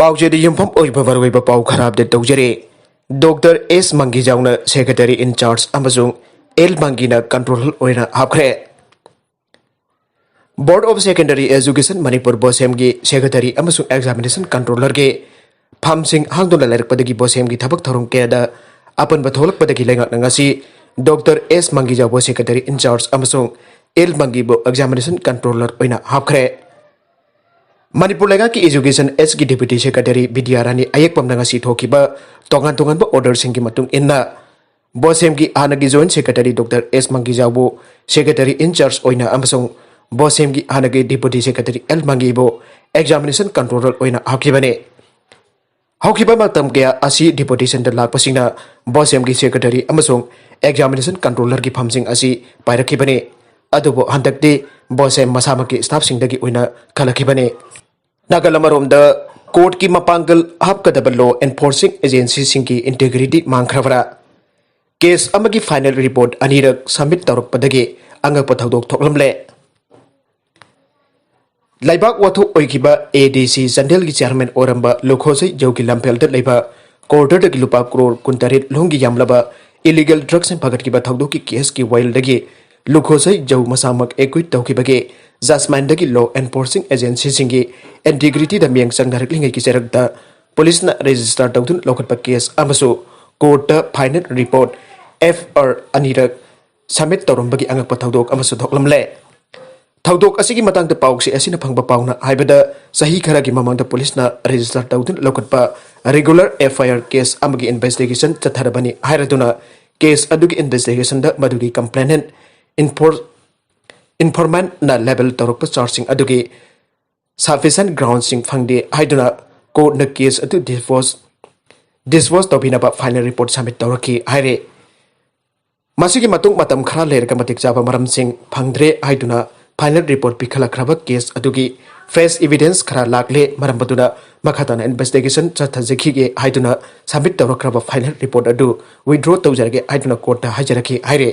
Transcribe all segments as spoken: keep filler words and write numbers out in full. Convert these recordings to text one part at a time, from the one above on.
ꯄꯥꯎꯆꯦꯗ ꯌꯨꯝꯐꯝ ꯑꯣꯏꯕ ꯃꯔꯨꯑꯣꯏꯕ ꯄꯥꯎ ꯈꯔ ꯑꯞꯗꯦꯠ ꯇꯧꯖꯔꯤ꯫ ꯗꯣꯛꯇꯔ ꯑꯦꯁ ꯃꯪꯒꯤꯖꯥꯎꯅ ꯁꯦꯀ꯭ꯔꯦꯇꯔꯤ ꯏꯟ ꯆꯥꯔꯖ ꯑꯃꯁꯨꯡ ꯑꯦꯜ ꯃꯪꯒꯤꯅ ꯀꯟꯇ꯭ꯔꯣꯂꯔ ꯑꯣꯏꯅ ꯍꯥꯞꯈ꯭ꯔꯦ꯫ Board of secondary education Manipur, ꯕꯣꯁꯦꯝꯒꯤ ꯁꯦꯀ꯭ꯔꯦꯇꯔꯤ ꯑꯃꯁꯨꯡ ꯑꯦꯛꯖꯥꯃꯤꯅꯦꯁꯟ ꯀꯟꯇ꯭ꯔꯣꯂꯔꯒꯤ ꯐꯝꯁꯤꯡ ꯍꯥꯡꯗꯨꯅ ꯂꯩꯔꯛꯄꯗꯒꯤ ꯕꯣꯁꯦꯝꯒꯤ ꯊꯕꯛ ꯊꯧꯔꯝ ꯀꯌꯥꯗ ꯑꯄꯟꯕ ꯊꯣꯛꯂꯛꯄꯗꯒꯤ ꯂꯩꯉꯥꯛꯅ ꯉꯁꯤ ꯗꯣꯛꯇꯔ ꯑꯦꯁ ꯃꯪꯒꯤꯖꯥꯎꯕꯨ ꯁꯦꯀ꯭ꯔꯦꯇꯔꯤ ꯏꯟ ꯆꯥꯔꯖ ꯑꯃꯁꯨꯡ ꯑꯦꯜ ꯃꯪꯒꯤꯕꯨ ꯑꯦꯛꯖꯥꯃꯤꯅꯦꯁꯟ ꯀꯟꯇ꯭ꯔꯣꯂꯔ ꯑꯣꯏꯅ ꯍꯥꯞꯈ꯭ꯔꯦ꯫ ꯃꯅꯤꯄꯨꯔ ꯂꯩꯉꯥꯛꯀꯤ ꯑꯦꯖꯨꯀꯦꯁꯟ ꯑꯦꯁꯀꯤ ꯗꯦꯄ꯭ꯌꯨꯇꯤ ꯁꯦꯀ꯭ꯔꯦꯇꯔꯤ ꯕꯤꯗ꯭ꯌꯥꯔꯥꯅꯤ ꯑꯌꯦꯛꯄꯝꯅ ꯉꯁꯤ ꯊꯣꯛꯈꯤꯕ ꯇꯣꯉꯥꯟ ꯇꯣꯉꯥꯟꯕ ꯑꯣꯔꯗꯔꯁꯤꯡꯒꯤ ꯃꯇꯨꯡ ꯏꯟꯅ, ꯕꯣꯁꯦꯝꯒꯤ ꯍꯥꯟꯅꯒꯤ ꯖꯣꯏꯟꯠ ꯁꯦꯀ꯭ꯔꯦꯇꯔꯤ ꯗꯣꯛꯇꯔ ꯑꯦꯁ ꯃꯪꯒꯤꯖꯥꯎꯕꯨ ꯁꯦꯀ꯭ꯔꯦꯇꯔꯤ ꯏꯟ ꯆꯥꯔꯖ ꯑꯣꯏꯅ ꯑꯃꯁꯨꯡ ꯕꯣꯁꯦꯝꯒꯤ ꯍꯥꯟꯅꯒꯤ ꯗꯦꯄ꯭ꯌꯨꯇꯤ ꯁꯦꯀ꯭ꯔꯦꯇꯔꯤ ꯑꯦꯜ ꯃꯪꯒꯤꯕꯨ ꯑꯦꯛꯖꯥꯃꯤꯅꯦꯁꯟ ꯀꯟꯇ꯭ꯔꯣꯂꯔ ꯑꯣꯏꯅ ꯍꯥꯞꯈꯤꯕꯅꯤ꯫ ꯍꯧꯈꯤꯕ ꯃꯇꯝ ꯀꯌꯥ ꯑꯁꯤ ꯗꯦꯄ꯭ꯌꯨꯇꯦꯁꯟꯗ ꯂꯥꯛꯄꯁꯤꯡꯅ ꯕꯣꯁꯦꯝꯒꯤ ꯁꯦꯀ꯭ꯔꯦꯇꯔꯤ ꯑꯃꯁꯨꯡ ꯑꯦꯛꯖꯥꯃꯤꯅꯦꯁꯟ ꯀꯟꯇ꯭ꯔꯣꯂꯔꯒꯤ ꯐꯝꯁꯤꯡ ꯑꯁꯤ ꯄꯥꯏꯔꯛꯈꯤꯕꯅꯤ꯫ ꯑꯗꯨꯕꯨ ꯍꯟꯗꯛꯇꯤ ꯕꯣꯁꯦꯝ ꯃꯁꯥꯃꯛꯀꯤ ꯁ꯭ꯇꯥꯐꯁꯤꯡꯗꯒꯤ ꯑꯣꯏꯅ ꯈꯜꯂꯛꯈꯤꯕꯅꯤ꯫ ꯅꯥꯀꯜ ꯑꯃꯔꯣꯝꯗ, ꯀꯣꯔꯠꯀꯤ ꯃꯄꯥꯡꯒꯜ ꯍꯥꯞꯀꯗꯕ ꯂꯣ ꯑꯦꯟꯐꯣꯔꯁꯤꯡ ꯑꯦꯖꯦꯟꯁꯤꯁꯤꯡꯒꯤ ꯏꯟꯇꯦꯒ꯭ꯔꯤꯇꯤ ꯃꯥꯡꯈ꯭ꯔꯕ꯭ꯔꯥ? ꯀꯦꯁ ꯑꯃꯒꯤ ꯐꯥꯏꯅꯦꯜ ꯔꯤꯄꯣꯔꯠ ꯑꯅꯤꯔꯛ ꯁꯕꯃꯤꯠ ꯇꯧꯔꯛꯄꯗꯒꯤ ꯑꯉꯛꯄ ꯊꯧꯗꯣꯛ ꯊꯣꯛꯂꯝꯂꯦ꯫ ꯂꯩꯕꯥꯛ ꯋꯥꯊꯣꯛ ꯑꯣꯏꯈꯤꯕ ꯑꯦ ꯗꯤ ꯁꯤ ꯆꯥꯟꯗꯦꯜꯒꯤ ꯆꯤꯌꯥꯔꯃꯦꯟ ꯑꯣꯏꯔꯝꯕ ꯂꯨꯈꯣꯖꯩ ꯖꯧꯒꯤ ꯂꯝꯐꯦꯜꯗ ꯂꯩꯕ ꯀ꯭ꯋꯥꯇꯔꯗꯒꯤ ꯂꯨꯄꯥ ꯀ꯭ꯔꯣꯔ ꯀꯨꯟꯇꯔꯦꯠ ꯂꯣꯝꯒꯤ ꯌꯥꯝꯂꯕ ꯏꯂꯤꯒꯦꯜ ꯗ꯭ꯔꯒꯁꯤꯡ ꯐꯒꯠꯈꯤꯕ ꯊꯧꯗꯣꯛꯀꯤ ꯀꯦꯁꯀꯤ ꯋꯥꯌꯦꯜꯗꯒꯤ ꯂꯨꯈꯣꯖꯩ ꯖꯧ ꯃꯁꯥꯃꯛ ꯑꯦꯀ꯭ꯋꯤꯠ ꯇꯧꯈꯤꯕꯒꯤ ꯖꯖꯃꯦꯟꯗꯒꯤ ꯂꯣ ꯑꯦꯟꯐꯣꯔꯁꯤꯡ ꯑꯦꯖꯦꯟꯁꯤꯁꯤꯡꯒꯤ ꯏꯟꯇꯤꯒ꯭ꯔꯤꯇꯤꯗ ꯃꯤꯠꯌꯦꯡ ꯆꯪꯅꯔꯛꯂꯤꯉꯩꯒꯤ ꯆꯩꯔꯛꯇ ꯄꯨꯂꯤꯁꯅ ꯔꯦꯖꯤꯁꯇꯔ ꯇꯧꯗꯨꯅ ꯂꯧꯈꯠꯄ ꯀꯦꯁ ꯑꯃꯁꯨ ꯀꯣꯔꯠꯇ ꯐꯥꯏꯅꯦꯜ ꯔꯤꯄꯣꯔꯠ, ꯑꯦꯐ ꯑꯥꯔ, ꯑꯅꯤꯔꯛ ꯁꯕꯃꯤꯠ ꯇꯧꯔꯝꯕꯒꯤ ꯑꯉꯛꯄ ꯊꯧꯗꯣꯛ ꯑꯃꯁꯨ ꯊꯣꯛꯂꯝꯂꯦ꯫ ꯊꯧꯗꯣꯛ ꯑꯁꯤꯒꯤ ꯃꯇꯥꯡꯗ ꯄꯥꯎꯆꯦ ꯑꯁꯤꯅ ꯐꯪꯕ ꯄꯥꯎꯅ ꯍꯥꯏꯕꯗ, ꯆꯍꯤ ꯈꯔꯒꯤ ꯃꯃꯥꯡꯗ ꯄꯨꯂꯤꯁꯅ ꯔꯦꯖꯤꯁꯇꯔ ꯇꯧꯗꯨꯅ ꯂꯧꯈꯠꯄ regular F I R case ꯑꯃꯒꯤ ꯏꯟꯚꯦꯁꯇꯤꯒꯦꯁꯟ ꯆꯠꯊꯔꯕꯅꯤ ꯍꯥꯏꯔꯗꯨꯅ ꯀꯦꯁ ꯑꯗꯨꯒꯤ ꯏꯟꯚꯦꯁꯇꯤꯒꯦꯁꯟꯗ ꯃꯗꯨꯒꯤ ꯀꯝꯄ꯭ꯂꯦꯅꯦꯟ ꯏꯟꯐꯣꯔ-, ꯏꯟꯐꯣꯔꯃꯦꯟꯅ ꯂꯦꯕꯦꯜ ꯇꯧꯔꯛꯄ ꯆꯥꯔꯖꯁꯤꯡ ꯑꯗꯨꯒꯤ ꯁꯐꯤꯁꯦꯟ ꯒ꯭ꯔꯥꯎꯟꯁꯤꯡ ꯐꯪꯗꯦ ꯍꯥꯏꯗꯨꯅ ꯀꯣꯔꯠꯅ ꯀꯦꯁ ꯑꯗꯨ ꯗꯤꯁꯄꯣꯖ, ꯗꯤꯁꯄꯣꯖ ꯇꯧꯕꯤꯅꯕ ꯐꯥꯏꯅꯦꯜ ꯔꯤꯄꯣꯔꯠ ꯁꯕꯃꯤꯠ ꯇꯧꯔꯛꯈꯤ ꯍꯥꯏꯔꯦ꯫ ꯃꯁꯤꯒꯤ ꯃꯇꯨꯡ ꯃꯇꯝ ꯈꯔ ꯂꯩꯔꯒ ꯃꯇꯤꯛ ꯆꯥꯕ ꯃꯔꯝꯁꯤꯡ ꯐꯪꯗ꯭ꯔꯦ ꯍꯥꯏꯗꯨꯅ ꯐꯥꯏꯅꯦꯜ ꯔꯤꯄꯣꯔꯠ ꯄꯤꯈꯠꯂꯛꯈ꯭ꯔꯕ ꯀꯦꯁ ꯑꯗꯨꯒꯤ ꯐ꯭ꯔꯦꯁ ꯏꯚꯤꯗꯦꯟꯁ ꯈꯔ ꯂꯥꯛꯂꯦ, ꯃꯔꯝ ꯑꯗꯨꯅ ꯃꯈꯥ ꯇꯥꯅ ꯏꯟꯚꯦꯁꯇꯤꯒꯦꯁꯟ ꯆꯠꯊꯖꯈꯤꯒꯦ ꯍꯥꯏꯗꯨꯅ ꯁꯕꯃꯤꯠ ꯇꯧꯔꯛꯈ꯭ꯔꯕ ꯐꯥꯏꯅꯦꯜ ꯔꯤꯄꯣꯔꯠ ꯑꯗꯨ ꯋꯤꯗ꯭ꯔꯣ ꯇꯧꯖꯔꯒꯦ ꯍꯥꯏꯗꯨꯅ ꯀꯣꯔꯠꯇ ꯍꯥꯏꯖꯔꯛꯈꯤ ꯍꯥꯏꯔꯦ꯫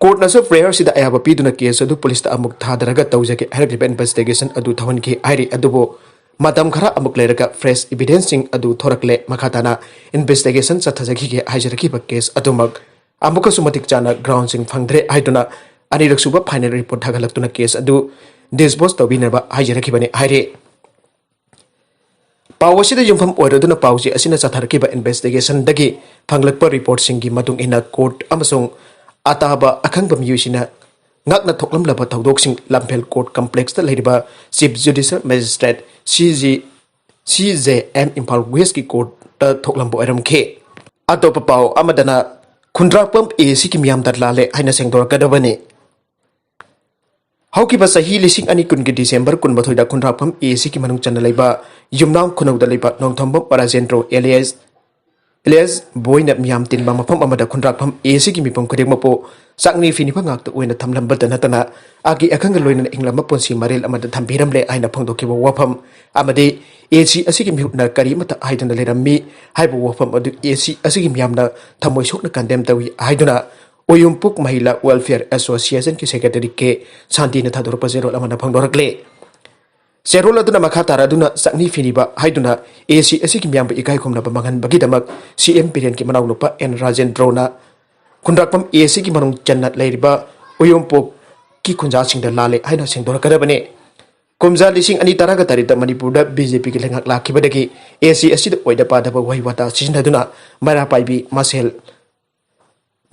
ꯀꯣꯔꯠꯅꯁꯨ ꯄ꯭ꯔꯦꯌꯔꯁꯤꯗ ꯑꯌꯥꯕ ꯄꯤꯗꯨꯅ ꯀꯦꯁ ꯑꯗꯨ ꯄꯨꯂꯤꯁꯇ ꯑꯃꯨꯛ ꯊꯥꯗꯔꯒ ꯇꯧꯖꯒꯦ ꯍꯥꯏꯔꯛꯂꯤꯕ ꯏꯟꯚꯦꯁꯇꯤꯒꯦꯁꯟ ꯑꯗꯨ ꯊꯧꯍꯟꯈꯤ ꯍꯥꯏꯔꯤ꯫ ꯑꯗꯨꯕꯨ ꯃꯇꯝ ꯈꯔ ꯑꯃꯨꯛ ꯂꯩꯔꯒ fresh evidenceꯁꯤꯡ ꯑꯗꯨ ꯊꯣꯔꯛꯂꯦ꯫ ꯃꯈꯥ ꯇꯥꯅ investigation ꯆꯠꯊꯖꯈꯤꯒꯦ ꯍꯥꯏꯖꯔꯛꯈꯤꯕ case ꯑꯗꯨꯃꯛ ꯑꯃꯨꯛꯀꯁꯨ ꯃꯇꯤꯛ ꯆꯥꯅ groundꯁꯤꯡ ꯐꯪꯗ꯭ꯔꯦ ꯍꯥꯏꯗꯨꯅ ꯑꯅꯤꯔꯛꯁꯨꯕ final report ꯊꯥꯒꯠꯂꯛꯇꯨꯅ case ꯑꯗꯨ dispose ꯇꯧꯕꯤꯅꯕ ꯍꯥꯏꯖꯔꯛꯈꯤꯕꯅꯤ ꯍꯥꯏꯔꯤ꯫ ꯄꯥꯎ ꯑꯁꯤꯗ ꯌꯨꯝꯐꯝ ꯑꯣꯏꯔꯗꯨꯅ ꯄꯥꯎꯆꯦ ꯑꯁꯤꯅ ꯆꯠꯊꯔꯛꯈꯤꯕ investigationꯗꯒꯤ ꯐꯪꯂꯛꯄ reportꯁꯤꯡꯒꯤ ꯃꯇꯨꯡ ꯏꯟꯅ court ꯑꯃꯁꯨꯡ ꯑꯇꯥꯕ ꯑꯈꯪꯕ ꯃꯤꯑꯣꯏꯁꯤꯡꯅ ꯉꯥꯛꯅ ꯊꯣꯛꯂꯝꯂꯕ ꯊꯧꯗꯣꯛꯁꯤꯡ ꯂꯝꯐꯦꯜ court complexꯇ ꯂꯩꯔꯤꯕ Chief Judicial Magistrate, C J, C J M, Imphal Westꯀꯤ courtꯇ ꯊꯣꯛꯂꯝꯕ ꯑꯣꯏꯔꯝꯈꯤ꯫ ꯑꯇꯣꯞꯄ ꯄꯥꯎ ꯑꯃꯗꯅ ꯈꯨꯟꯗ꯭ꯔꯥꯛꯄꯝ ACꯒꯤ ꯃꯤꯌꯥꯝꯗ ꯂꯥꯜꯂꯦ ꯍꯥꯏꯅ ꯁꯦꯡꯗꯣꯔꯛꯀꯗꯕꯅꯤ꯫ ꯍꯧꯈꯤꯕ ꯆꯍꯤ ꯂꯤꯁꯤꯡ ꯑꯅꯤ ꯀꯨꯟꯒꯤ December ꯀꯨꯟꯃꯥꯊꯣꯏꯗ ꯈꯨꯟꯗ꯭ꯔꯥꯛꯄꯝ ACꯒꯤ ꯃꯅꯨꯡ ꯆꯟꯅ ꯂꯩꯕ ꯌꯨꯝꯅꯥꯝ ꯈꯨꯅꯧꯗ ꯂꯩꯕ ꯅꯣꯡꯊꯣꯝꯕꯝ ꯔꯥꯖꯦꯟꯗ꯭ꯔꯣ alias, alias ꯕꯣꯏꯅ ꯃꯤꯌꯥꯝ ꯇꯤꯟꯕ ꯃꯐꯝ ꯑꯃꯗ ꯈꯨꯟꯗ꯭ꯔꯥꯛꯄꯝ ACꯒꯤ ꯃꯤꯄꯨꯝ ꯈꯨꯗꯤꯡꯃꯛꯄꯨ ꯆꯥꯛꯅꯤ ꯐꯤꯅꯤꯕ ꯉꯥꯛꯇ ꯑꯣꯏꯅ ꯊꯝꯂꯝꯕꯇ ꯅꯠꯇꯅ ꯑꯒꯤ ꯑꯈꯪꯒ ꯂꯣꯏꯅꯅ ꯍꯤꯡꯂꯝꯕ ꯄꯨꯟꯁꯤ ꯃꯔꯦꯜ ꯑꯃꯗ ꯊꯝꯕꯤꯔꯝꯂꯦ ꯍꯥꯏꯅ ꯐꯣꯡꯗꯣꯛꯈꯤꯕ ꯋꯥꯐꯝ ꯑꯃꯗꯤ AC ꯑꯁꯤꯒꯤ ꯃꯤꯍꯨꯠꯅ ꯀꯔꯤ ꯑꯃꯠꯇ ꯍꯥꯏꯗꯅ ꯂꯩꯔꯝꯃꯤ ꯍꯥꯏꯕ ꯋꯥꯐꯝ ꯑꯗꯨ AC ꯑꯁꯤꯒꯤ ꯃꯤꯌꯥꯝꯅ ꯊꯃꯣꯏ ꯁꯣꯛꯅ condemn ꯇꯧꯏ ꯍꯥꯏꯗꯨꯅ ꯑꯣꯌꯨꯝꯄꯣꯛ ꯃꯍꯤꯂꯥ Welfare Associationꯒꯤ Secretary K ꯁꯥꯟꯇꯤꯅ ꯊꯥꯗꯣꯔꯛꯄ ꯆꯦꯔꯣꯜ ꯑꯃꯅ ꯐꯣꯡꯗꯣꯔꯛꯂꯦ꯫ ꯆꯦꯔꯣꯜ ꯑꯗꯨꯅ ꯃꯈꯥ ꯇꯥꯔꯗꯨꯅ ꯆꯥꯛꯅꯤ ꯐꯤꯅꯤꯕ ꯍꯥꯏꯗꯨꯅ AC ꯑꯁꯤꯒꯤ ꯃꯤꯌꯥꯝꯕꯨ ꯏꯀꯥꯏ ꯈꯨꯝꯅꯕ ꯃꯥꯡꯍꯟꯕꯒꯤꯗꯃꯛ CM ꯕꯤꯔꯦꯟꯒꯤ ꯃꯅꯥꯎꯅꯨꯄꯥ N ꯔꯥꯖꯦꯟꯗ꯭ꯔꯣꯅ ꯈꯨꯟꯗ꯭ꯔꯥꯛꯄꯝ ACꯒꯤ ꯃꯅꯨꯡ ꯆꯟꯅ ꯂꯩꯔꯤꯕ ꯎꯌꯣꯝꯄꯣꯛꯀꯤ ꯈꯨꯟꯖꯥꯁꯤꯡꯗ ꯂꯥꯜꯂꯦ ꯍꯥꯏꯅ ꯁꯦꯡꯗꯣꯔꯛꯀꯗꯕꯅꯤ꯫ ꯀꯨꯝꯖꯥ ꯂꯤꯁꯤꯡ ꯑꯅꯤ ꯇꯔꯥꯒ ꯇꯔꯦꯠꯇ ꯃꯅꯤꯄꯨꯔꯗ BJPꯒꯤ ꯂꯩꯉꯥꯛ ꯂꯥꯛꯈꯤꯕꯗꯒꯤ AC ꯑꯁꯤꯗ ꯑꯣꯏꯗ ꯄꯥꯗꯕ ꯋꯥꯍꯩ ꯋꯥꯇꯥ ꯁꯤꯖꯤꯟꯅꯗꯨꯅ ꯃꯩꯔꯥ ꯄꯥꯏꯕꯤ ꯃꯁꯦꯜ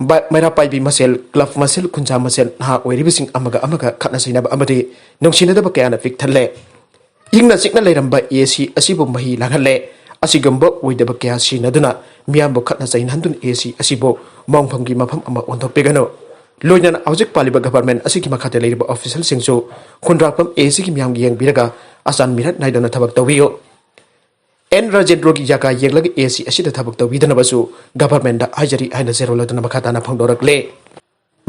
ꯕ-, ꯃꯩꯔꯥ ꯄꯥꯏꯕꯤ ꯃꯁꯦꯜ, club ꯃꯁꯦꯜ, ꯈꯨꯟꯖꯥ ꯃꯁꯦꯜ, ꯅꯍꯥ ꯑꯣꯏꯔꯤꯕꯁꯤꯡ ꯑꯃꯒ ꯑꯃꯒ ꯈꯠꯅ ꯆꯩꯅꯕ ꯑꯃꯗꯤ ꯅꯨꯡꯁꯤꯅꯗꯕ ꯀꯌꯥꯅ ꯄꯤꯛ ꯊꯜꯂꯦ꯫ ꯏꯪꯅ ꯆꯤꯛꯅ ꯂꯩꯔꯝꯕ AC ꯑꯁꯤꯕꯨ ꯃꯍꯤ ꯂꯥꯡꯍꯜꯂꯦ꯫ ꯑꯁꯤꯒꯨꯝꯕ ꯑꯣꯏꯗꯕ ꯀꯌꯥ ꯁꯤꯖꯤꯟꯅꯗꯨꯅ ꯃꯤꯌꯥꯝꯕꯨ ꯈꯠꯅ ꯆꯩꯅꯍꯟꯗꯨꯅ AC ꯑꯁꯤꯕꯨ ꯃꯣꯡꯐꯝꯒꯤ ꯃꯐꯝ ꯑꯃ ꯑꯣꯟꯊꯣꯛꯄꯤꯒꯅꯨ꯫ ꯂꯣꯏꯅꯅ ꯍꯧꯖꯤꯛ ꯄꯥꯜꯂꯤꯕ government ꯑꯁꯤꯒꯤ ꯃꯈꯥꯗ ꯂꯩꯔꯤꯕ officialꯁꯤꯡꯁꯨ ꯈꯨꯟꯗ꯭ꯔꯥꯛꯄꯝ ACꯒꯤ ꯃꯤꯌꯥꯝꯒꯤ ꯌꯦꯡꯕꯤꯔꯒ ꯑꯆꯥꯟ ꯃꯤꯔꯛ ꯅꯥꯏꯗꯅ ꯊꯕꯛ ꯇꯧꯕꯤꯌꯨ꯫ N ꯔꯥꯖꯦꯟꯗ꯭ꯔꯣꯒꯤ ꯌꯥꯀꯥ ꯌꯦꯡꯂꯒ AC ꯑꯁꯤꯗ ꯊꯕꯛ ꯇꯧꯕꯤꯗꯅꯕꯁꯨ governmentꯗ ꯍꯥꯏꯖꯔꯤ ꯍꯥꯏꯅ ꯆꯦꯔꯣꯜ ꯑꯗꯨꯅ ꯃꯈꯥ ꯇꯥꯅ ꯐꯣꯡꯗꯣꯔꯛꯂꯦ꯫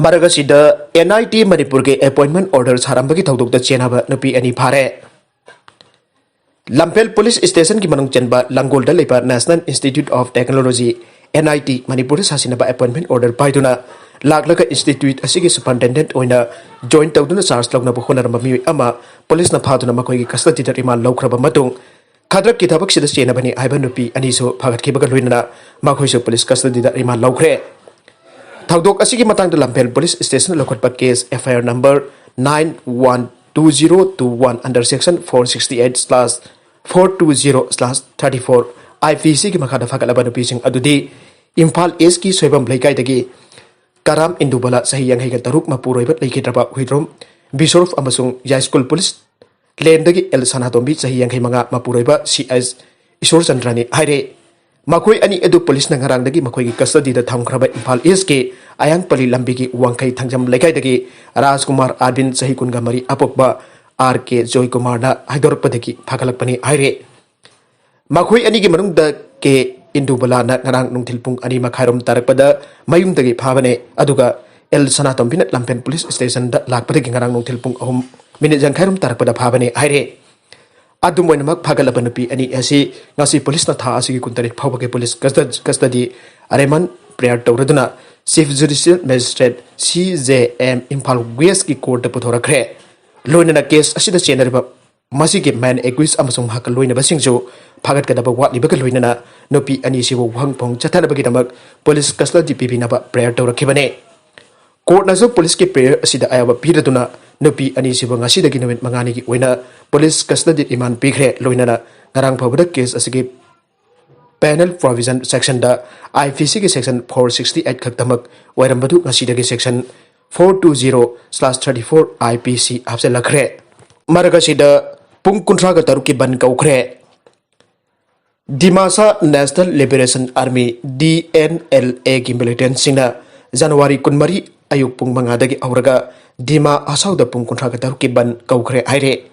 ꯃꯔꯛ ꯑꯁꯤꯗ NIT ꯃꯅꯤꯄꯨꯔꯒꯤ appointment order ꯁꯥꯔꯝꯕꯒꯤ ꯊꯧꯗꯣꯛꯇ ꯆꯦꯟꯅꯕ ꯅꯨꯄꯤ ꯑꯅꯤ ꯐꯥꯔꯦ꯫ ꯂꯝꯐꯦꯜ police stationꯒꯤ ꯃꯅꯨꯡ ꯆꯟꯕ ꯂꯪꯒꯣꯜꯗ ꯂꯩꯕ National Institute of Technology, NIT ꯃꯅꯤꯄꯨꯔꯗ ꯁꯥꯁꯤꯟꯅꯕ appointment order ꯄꯥꯏꯗꯨꯅ ꯂꯥꯛꯂꯒ ꯏꯟꯁꯇꯤꯇ꯭ꯌꯨꯠ ꯑꯁꯤꯒꯤ ꯁꯨꯄꯔꯤꯟꯇꯦꯟꯗꯦꯟꯠ ꯑꯣꯏꯅ ꯖꯣꯏꯟ ꯇꯧꯗꯨꯅ ꯆꯥꯔꯖ ꯂꯧꯅꯕ ꯍꯣꯠꯅꯔꯝꯕ ꯃꯤꯑꯣꯏ ꯑꯃ ꯄꯨꯂꯤꯁꯅ ꯐꯥꯗꯨꯅ ꯃꯈꯣꯏꯒꯤ ꯀꯁꯇꯗꯤꯗ ꯔꯤꯃꯥꯟ ꯂꯧꯈ꯭ꯔꯕ ꯃꯇꯨꯡ, ꯈꯗ꯭ꯔꯛꯀꯤ ꯊꯕꯛꯁꯤꯗ ꯆꯦꯟꯅꯕꯅꯤ ꯍꯥꯏꯕ ꯅꯨꯄꯤ ꯑꯅꯤꯁꯨ ꯐꯥꯒꯠꯈꯤꯕꯒ ꯂꯣꯏꯅꯅ ꯃꯈꯣꯏꯁꯨ ꯄꯨꯂꯤꯁ ꯀꯁꯇꯗꯤꯗ ꯔꯤꯃꯥꯟ ꯂꯧꯈ꯭ꯔꯦ꯫ ꯊꯧꯗꯣꯛ ꯑꯁꯤꯒꯤ ꯃꯇꯥꯡꯗ ꯂꯝꯐꯦꯜ ꯄꯨꯂꯤꯁ ꯁ꯭ꯇꯦꯁꯟꯅ ꯂꯧꯈꯠꯄ case, F I R number nine one two zero two one under section four sixty eight slash four two zero slash thirty four I P C ꯒꯤ ꯃꯈꯥꯗ ꯐꯥꯒꯠꯂꯕ ꯅꯨꯄꯤꯁꯤꯡ ꯑꯗꯨꯗꯤ ꯏꯝꯐꯥꯜ ꯏꯁꯀꯤ ꯁꯣꯏꯕꯝ ꯂꯩꯀꯥꯏꯗꯒꯤ ꯀꯔꯥꯝ ꯏꯟꯗꯨꯕꯂꯥ, ꯆꯍꯤ ꯌꯥꯡꯈꯩꯒ ꯇꯔꯨꯛ, ꯃꯄꯨꯔꯣꯏꯕ ꯂꯩꯈꯤꯗ꯭ꯔꯕ ꯍꯨꯏꯗ꯭ꯔꯣꯝ ꯕꯤꯁꯣꯔꯨꯞ ꯑꯃꯁꯨꯡ ꯌꯥꯏꯁ꯭ꯀꯨꯜ ꯄꯨꯂꯤꯁ ꯂꯦꯟꯗꯒꯤ ꯑꯦꯜ ꯁꯅꯥꯇꯣꯝꯕꯤ, ꯆꯍꯤ ꯌꯥꯡꯈꯩ ꯃꯉꯥ, ꯃꯄꯨꯔꯣꯏꯕ ꯁꯤ ꯑꯦꯁ ꯏꯁꯣꯔꯆꯟꯗ꯭ꯔꯅꯤ ꯍꯥꯏꯔꯦ꯫ ꯃꯈꯣꯏ ꯑꯅꯤ ꯑꯗꯨ ꯄꯨꯂꯤꯁꯅ ꯉꯔꯥꯡꯗꯒꯤ ꯃꯈꯣꯏꯒꯤ ꯀꯁꯇꯗꯤꯗ ꯊꯝꯈ꯭ꯔꯕ ꯏꯝꯐꯥꯜ ꯏꯁꯀꯤ ꯑꯌꯥꯡꯄꯜꯂꯤ ꯂꯝꯕꯤꯒꯤ ꯋꯥꯡꯈꯩ ꯊꯥꯡꯖꯝ ꯂꯩꯀꯥꯏꯗꯒꯤ ꯔꯥꯖꯀꯨꯃꯥꯔ ꯑꯥꯔꯕꯤꯟ, ꯆꯍꯤ ꯀꯨꯟꯒ ꯃꯔꯤ, ꯑꯄꯣꯛꯄ ꯑꯥꯔ ꯀꯦ ꯖꯣꯏꯀꯨꯃꯥꯔꯅ ꯍꯥꯏꯗꯣꯔꯛꯄꯗꯒꯤ ꯐꯥꯒꯠꯂꯛꯄꯅꯤ ꯍꯥꯏꯔꯦ꯫ ꯃꯈꯣꯏ ꯑꯅꯤꯒꯤ ꯃꯅꯨꯡꯗ ꯀꯦ ꯏꯟꯗꯨꯕꯂꯥꯅ ꯉꯔꯥꯡ ꯅꯨꯡꯊꯤꯜ ꯄꯨꯡ ꯑꯅꯤ ꯃꯈꯥꯏꯔꯣꯝ ꯇꯥꯔꯛꯄꯗ ꯃꯌꯨꯝꯗꯒꯤ ꯐꯥꯕꯅꯦ, ꯑꯗꯨꯒ ꯑꯦꯜ ꯁꯅꯥꯇꯣꯝꯕꯤꯅ ꯂꯝꯐꯦꯜ ꯄꯨꯂꯤꯁ ꯁ꯭ꯇꯦꯁꯟꯗ ꯂꯥꯛꯄꯗꯒꯤ ꯉꯔꯥꯡ ꯅꯨꯡꯊꯤꯜ ꯄꯨꯡ ꯑꯍꯨꯝ ꯃꯤꯅꯤꯠ ꯌꯥꯡꯈꯩꯔꯣꯝ ꯇꯥꯔꯛꯄꯗ ꯐꯥꯕꯅꯦ ꯍꯥꯏꯔꯦ꯫ ꯑꯗꯨꯝ ꯑꯣꯏꯅꯃꯛ, ꯐꯥꯒꯠꯂꯕ ꯅꯨꯄꯤ ꯑꯅꯤ ꯑꯁꯤ ꯉꯁꯤ ꯄꯨꯂꯤꯁꯅ ꯊꯥ ꯑꯁꯤꯒꯤ ꯀꯨꯟꯇꯔꯦꯠ ꯐꯥꯎꯕꯒꯤ ꯄꯨꯂꯤꯁ ꯀꯁꯇ-, ꯀꯁꯇꯗꯤ ꯑꯔꯦꯃꯟ ꯄ꯭ꯔꯦꯌꯔ ꯇꯧꯔꯗꯨꯅ ꯆꯤꯐ ꯖꯨꯗꯤꯁꯤꯌꯦꯜ ꯃꯦꯖꯤꯁꯇ꯭ꯔꯦꯠ, ꯁꯤ ꯖꯦ ꯑꯦꯝ, ꯏꯝꯐꯥꯜ ꯋꯦꯁꯀꯤ ꯀꯣꯔꯠꯇ ꯄꯨꯊꯣꯔꯛꯈ꯭ꯔꯦ꯫ ꯂꯣꯏꯅꯅ ꯀꯦꯁ ꯑꯁꯤꯗ ꯆꯦꯟꯅꯔꯤꯕ ꯃꯁꯤꯒꯤ ꯃꯦꯟ ꯑꯦꯀ꯭ꯌꯨꯁ ꯑꯃꯁꯨꯡ ꯃꯍꯥꯛꯀ ꯂꯣꯏꯅꯕꯁꯤꯡꯁꯨ ꯐꯥꯒꯠꯀꯗꯕ ꯋꯥꯠꯂꯤꯕꯒ ꯂꯣꯏꯅꯅ ꯅꯨꯄꯤ ꯑꯅꯤꯁꯤꯕꯨ ꯋꯥꯍꯪ ꯐꯣꯡ ꯆꯠꯊꯅꯕꯒꯤꯗꯃꯛ ꯄꯨꯂꯤꯁ ꯀꯁꯇꯗꯤ ꯄꯤꯕꯤꯅꯕ ꯄ꯭ꯔꯦꯌꯔ ꯇꯧꯔꯛꯈꯤꯕꯅꯤ꯫ ꯀꯣꯔꯠꯅꯁꯨ ꯄꯨꯂꯤꯁꯀꯤ ꯄ꯭ꯔꯦꯌꯔ ꯑꯁꯤꯗ ꯑꯌꯥꯕ ꯄꯤꯔꯗꯨꯅ ꯅꯨꯄꯤ ꯑꯅꯤꯁꯤꯕꯨ ꯉꯁꯤꯗꯒꯤ ꯅꯨꯃꯤꯠ ꯃꯉꯥꯅꯤꯒꯤ ꯑꯣꯏꯅ ꯄꯨꯂꯤꯁ ꯀꯁꯇꯗꯤ ꯔꯤꯃꯥꯟ ꯄꯤꯈ꯭ꯔꯦ꯫ ꯂꯣꯏꯅꯅ ꯉꯔꯥꯡ ꯐꯥꯎꯕꯗ ꯀꯦꯁ ꯑꯁꯤꯒꯤ ꯄꯦꯅꯦꯜ ꯄ꯭ꯔꯣꯚꯤꯖꯟ ꯁꯦꯛꯁꯟꯗ ꯑꯥꯏ ꯄꯤ ꯁꯤꯒꯤ ꯁꯦꯛꯁꯟ four sixty eight ꯈꯛꯇꯃꯛ ꯑꯣꯏꯔꯝꯕꯗꯨ ꯉꯁꯤꯗꯒꯤ section four two zero slash thirty four I P C ꯍꯥꯞꯆꯤꯜꯂꯛꯈ꯭ꯔꯦ꯫ ꯃꯔꯛ ꯑꯁꯤꯗ ꯄꯨꯡ ꯀꯨꯟꯊ꯭ꯔꯥꯒ ꯇꯔꯨꯛꯀꯤ ꯕꯟ ꯀꯧꯈ꯭ꯔꯦ꯫ Dimasa national liberation army, D N L ꯑꯦꯒꯤ ꯃꯤꯂꯤꯇꯦꯟꯠꯁꯤꯡꯅ ꯖꯅꯋꯥꯔꯤ ꯀꯨꯟꯃꯔꯤ ꯑꯌꯨꯛ ꯄꯨꯡ ꯃꯉꯥꯗꯒꯤ ꯍꯧꯔꯒ ꯗꯤꯃꯥ ꯍꯁꯥꯎꯗ ꯄꯨꯡ ꯀꯨꯟꯊ꯭ꯔꯥꯒ ꯇꯔꯨꯛꯀꯤ ꯕꯟ ꯀꯧꯈ꯭ꯔꯦ ꯍꯥꯏꯔꯦ꯫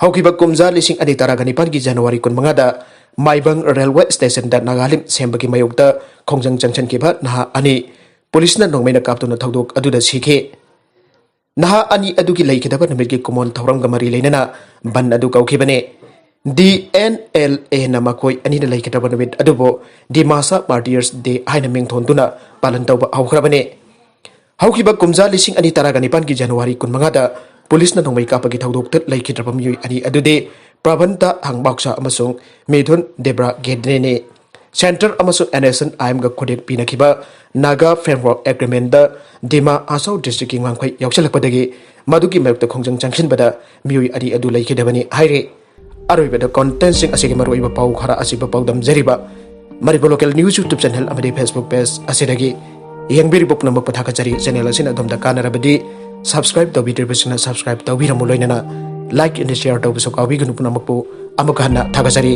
ꯍꯧꯈꯤꯕ ꯀꯨꯝꯖꯥ ꯂꯤꯁꯤꯡ ꯑꯅꯤ ꯇꯔꯥꯒ ꯅꯤꯄꯥꯟꯒꯤ ꯖꯅꯋꯥꯔꯤ ꯀꯨꯟꯃꯉꯥꯗ ꯃꯥꯏꯕꯪ ꯔꯦꯜꯋꯦ ꯁ꯭ꯇꯦꯁꯟꯗ ꯅꯥꯒꯥꯂꯤꯝ ꯁꯦꯝꯕꯒꯤ ꯃꯥꯌꯣꯛꯇ ꯈꯣꯡꯖꯪ ꯆꯪꯁꯤꯟꯈꯤꯕ ꯅꯍꯥ ꯑꯅꯤ ꯄꯨꯂꯤꯁꯅ ꯅꯣꯡꯃꯩꯅ ꯀꯥꯞꯇꯨꯅ ꯊꯧꯗꯣꯛ ꯑꯗꯨꯗ ꯁꯤꯈꯤ꯫ ꯅꯍꯥ ꯑꯅꯤ ꯑꯗꯨꯒꯤ ꯂꯩꯈꯤꯗꯕ ꯅꯨꯃꯤꯠꯀꯤ ꯀꯨꯃꯣꯟ ꯊꯧꯔꯝꯒ ꯃꯔꯤ ꯂꯩꯅꯅ ꯕꯟ ꯑꯗꯨ ꯀꯧꯈꯤꯕꯅꯤ꯫ ꯗꯤ ꯑꯦꯟ ꯑꯦꯜ ꯑꯦꯅ ꯃꯈꯣꯏ ꯑꯅꯤꯅ ꯂꯩꯈꯤꯗ꯭ꯔꯕ ꯅꯨꯃꯤꯠ ꯑꯗꯨꯕꯨ ꯗꯤꯃꯥꯁꯥ ꯃꯥꯔꯇꯤꯌꯔꯁ ꯗꯦ ꯍꯥꯏꯅ ꯃꯤꯡꯊꯣꯟꯗꯨꯅ ꯄꯥꯂꯟ ꯇꯧꯕ ꯍꯧꯈ꯭ꯔꯕꯅꯤ꯫ ꯍꯧꯈꯤꯕ ꯀꯨꯝꯖꯥ ꯂꯤꯁꯤꯡ ꯑꯅꯤ ꯇꯔꯥꯒ ꯅꯤꯄꯥꯟꯒꯤ ꯖꯅꯋꯥꯔꯤ ꯀꯨꯟꯃꯉꯥꯗ ꯄꯨꯂꯤꯁꯅ ꯅꯣꯡꯃꯩ ꯀꯥꯞꯄꯒꯤ ꯊꯧꯗꯣꯛꯇ ꯂꯩꯈꯤꯗ꯭ꯔꯕ ꯃꯤꯑꯣꯏ ꯑꯅꯤ ꯑꯗꯨꯗꯤ ꯄ꯭ꯔꯚꯟꯇ ꯍꯪꯕꯥꯛꯁꯥ ꯑꯃꯁꯨꯡ ꯃꯤꯊꯨꯟ ꯗꯦꯕ꯭ꯔꯥ ꯒꯦꯗ꯭ꯔꯦꯅꯤ꯫ ꯁꯦꯟꯇꯔ ꯑꯃꯁꯨꯡ NSCN-IM-ꯒ ꯈꯨꯗꯦꯛ ꯄꯤꯅꯈꯤꯕ ꯅꯥꯒꯥ ꯐ꯭ꯔꯦꯝꯋꯔꯛ ꯑꯦꯒ꯭ꯔꯤꯃꯦꯟꯗ ꯗꯤꯃꯥ ꯍꯥꯁꯥꯎ ꯗꯤꯁꯇ꯭ꯔꯤꯛꯀꯤ ꯉꯝꯈꯩ ꯌꯥꯎꯁꯤꯜꯂꯛꯄꯗꯒꯤ ꯃꯗꯨꯒꯤ ꯃꯥꯌꯣꯛꯇ ꯈꯣꯡꯖꯪ ꯆꯪꯁꯤꯟꯕꯗ ꯃꯤꯑꯣꯏ ꯑꯅꯤ ꯑꯗꯨ ꯂꯩꯈꯤꯗꯕꯅꯤ ꯍꯥꯏꯔꯤ꯫ ꯑꯔꯣꯏꯕꯗ ꯀꯣꯟꯇꯦꯟꯁꯤꯡ ꯑꯁꯤꯒꯤ ꯃꯔꯨꯑꯣꯏꯕ ꯄꯥꯎ ꯈꯔ ꯑꯁꯤꯕꯨ ꯄꯥꯎꯗꯝꯖꯔꯤꯕ Manipur local news YouTube channel ꯑꯃꯗꯤ Facebook ꯄꯦꯖ ꯑꯁꯤꯗꯒꯤ ꯌꯦꯡꯕꯤꯔꯤꯕ ꯄꯨꯝꯅꯃꯛꯄꯨ ꯊꯥꯒꯠꯆꯔꯤ꯫ ꯆꯦꯅꯦꯜ ꯑꯁꯤꯅ ꯑꯗꯣꯝꯗ ꯀꯥꯟꯅꯔꯕꯗꯤ ꯁꯕꯁꯀ꯭ꯔꯥꯏꯕ ꯇꯧꯕꯤꯗ꯭ꯔꯤꯕꯁꯤꯡꯅ ꯁꯕꯁꯀ꯭ꯔꯥꯏꯕ ꯇꯧꯕꯤꯔꯝꯃꯨ, ꯂꯣꯏꯅꯅ ꯂꯥꯏꯛ ꯑꯃꯗꯤ ꯁꯤꯌꯥꯔ ꯇꯧꯕꯁꯨ ꯀꯥꯎꯕꯤꯒꯅꯨ꯫ ꯄꯨꯝꯅꯃꯛꯄꯨ ꯑꯃꯨꯛꯀ ꯍꯟꯅ ꯊꯥꯒꯠꯆꯔꯤ꯫